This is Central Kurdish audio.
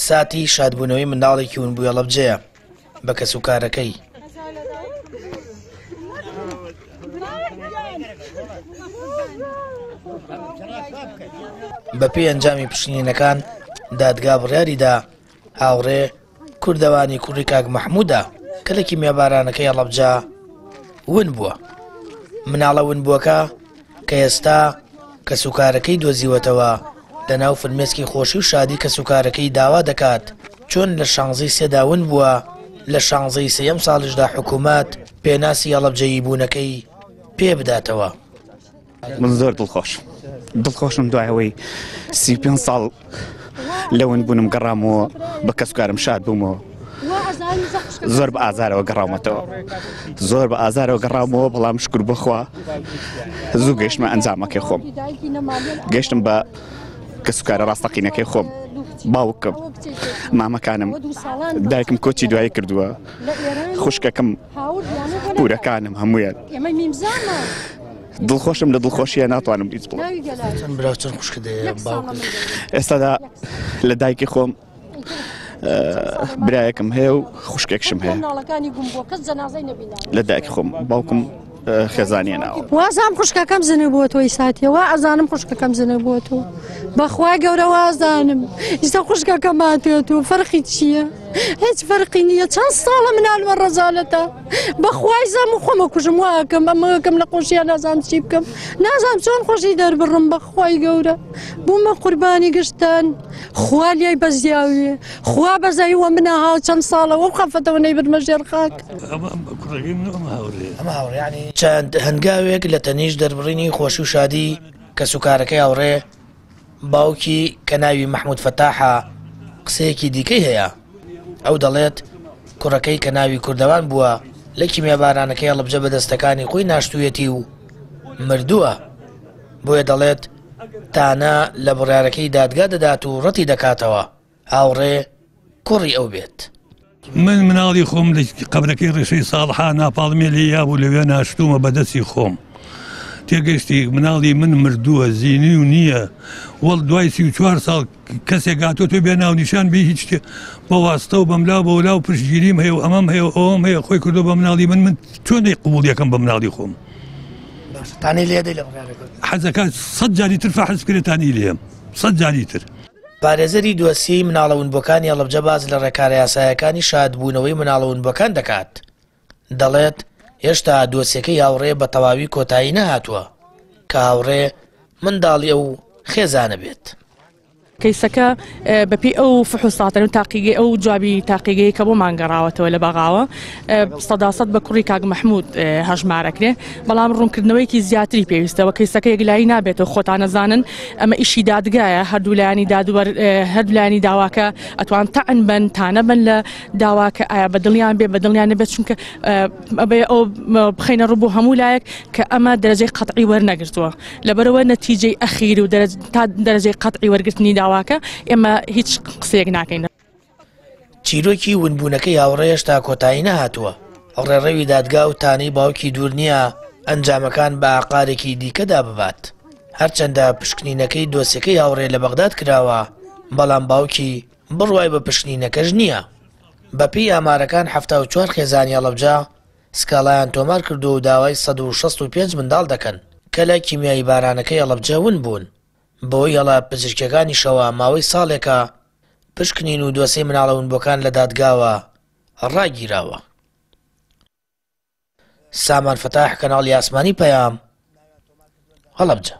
ساتی شادبوونەوەی منداڵێکی ونبووی هەڵەبجەیە بە کەسوکارەکەی. بەپێی ئەنجامی پشکنینەکان دادگا بڕیاریدا هاوڕێ کوردەوانی کوڕی کاک مەحموودە کە لە کیمیابارانەکەی هەڵەبجە ون بووە. مناڵە ونبووەکە کە ئێستا کەسوکارەکەی دۆزیوەتەوە لەناو فرمێسکی خۆشی و شادی کەسوکارەکەی داوا دەکات چۆن لە شانزەی سێدا ون بووە لە شانزەی سێیەم ساڵیشدا حکوومەت پێناسی هەڵەبجەیی بوونەکەی پێ بداتەوە. من زۆر دڵخۆشم دڵخۆشم دوای ئەوەی 35 ساڵ لە ون بوونم گەڕامەوە بە کەسوکارم شاد بوومەوە زۆر بە ئازارەوە گەڕاومەتەوە زۆر بە ئازارەوە گەڕاومەوە بەڵام شکر بخوا زوو گەیشتمە ئەنجامەکەی خۆم گەشتم بە کەسوکارە ڕاستەقینەکەی خۆم باوکم مامەکانم دایکم کۆچی دوایی کردووە خوشکەکەم پورەکانم هەموویان دڵخۆشم لە دڵخۆشیە ناتوانم هیچ بڵێم. چەند برا و چەند خوشکت هەیە باوکت؟ ئێستادا لە دایکی خۆم برایەکم هەیە و خوشکێکشم هەیە لە دایکی خۆم باوکم خێزانیە ناوە. وازام خوشکەکەم زنە بووە تۆی ساتیە وا ئەزانم خوشکەکەم زنە بووە تۆ بەخوای گەورە وازانم ئیستا خوشکەکەم هاتوێت و فەرقی چییە؟ هیچ فەرقی نییە چەند ساڵە منالمە ڕەزالەتە بەخوای زەم و خۆمە کوژم واکەم ئەمەکەم لە خۆشیان نازانم چی بکەم نازانم چۆن خۆشی دەربڕم بەخوای گەورە بوومە قوربانی گشتان خوا لای بەزیاوێ خوا بەزایی وە منە هاو چەند ساڵە وەو خەفەتەوە نەیبردمە ژێر خاک. چەند هەنگاوێک لە تەنیشت دەربڕینی خۆشی و شادی کەسوکارەکەی هاوڕێ باوکی کە ناوی مەحمود فەتاحە قسەیەکی دیکەی هەیە، ئەو دەڵێت، کوڕەکەی کە ناوی کوردەوان بووە لە کیمیابارانەکەی هەڵەبجە بە دەستەکانی خۆی ناشتوویەتی و مردووە، بۆیە دەڵێت تانە لە بڕیارەکەی دادگا دەدات و ڕەتی دەکاتەوە هاوڕێ کوڕی ئەو بێت. من مناڵی خۆم لە قەبرەکەی ڕێشەی ساڵحا ناپاڵمێ لێ یابوو لەوێ ناشتوومە بە دەستی خۆم. تێگەشتی مناڵی من مردووە زینی و نییە وەڵ دوای 34 ساڵ کەسێک گاتۆ تۆ بێ ناونیشان بێ هیچ شتێ بە واستە و بەملا بەولا و پشتگیریم هەیە و ئەمەم هەیە و ئەوم هەیە خۆی کردو بە مناڵی من من چۆن دەی قبوڵ یەکەم بە مناڵی خۆم تانی لێ دەی لە بڕیارەکە حەزەکە سەد جاری تر فەحس بکرێت تانی لێم سەد جاری تر. پارێزەری دۆسیەی مناڵە ونبووەکانی هەڵەبجە باس لە ڕێکارە یاسایەکانی شادبوونەوەی مناڵە ونبووەکان دەکات، دەڵێت، هێشتا دۆسیەکەی هاوڕێ بە تەواوی کۆتایی نەهاتووە کە هاوڕێ منداڵی ئەو خێزانە بێت. کەیسەکە بەپێی ئەو فحوساتە و تاقیگەی ئەو جوابی تاقیگەی کە بۆمان گەڕاوەتەوە لە بەغاوە سەداسەد بە کوڕی کاک مەحمود هەژمارەکرێ بەڵام ڕوونکردنەوەیەکی زیاتری پێویستەوە کەیسەکە یەکلایی نابێتەوە خۆتانەزانن ئەمە ئیشی دادگایە هەردوو لایەنی دادوەر هەردوو لایەنی داواکە ئەتوان تەعن بن تانە بن لە داواکە ئایا بە دڵیان بێ بە دڵیان نەبێت چونکە ئەبێ ئەو بخەینە ڕوو بۆ هەموو لایەک کە ئەمە دەرەجەی قەتعی وەرنەگرتووە لەبەرەوە نەتیجەی ئەخیر و تا دەرەجەی قەتعی وەرگرتنی داواکە ئێمە هیچ قسەیەک ناکەین. چیرۆکی ونبوونەکەی هاوڕێ هێشتا کۆتایی نەهاتووە، ڕێڕەوی دادگا و تانەی باوکی دوور نییە ئەنجامەکان بە ئاقارێکی دیکەدا ببات. هەرچەندە پشکنینەکەی دۆسیەکەی هاوڕێ لە بەغداد کراوە، بەڵام باوکی بڕوای بە پشکنینەکەش نییە. بەپێی ئامارەکان 74 خێزانی هەڵەبجە سکاڵایان تۆمار کردووە و داوای 165 منداڵ دەکەن کە لە کیمیاییبارانەکەی هەڵەبجە ون بوون. بەهۆی هەڵە پزیشکیەکانیشەوە ماوەی ساڵێکە پشکنین و دۆسێی مناڵە ونبووەکان لە دادگاوە ڕاگیراوە. سامان فەتاح، کەناڵی ئاسمانی پەیام، هەڵەبجە.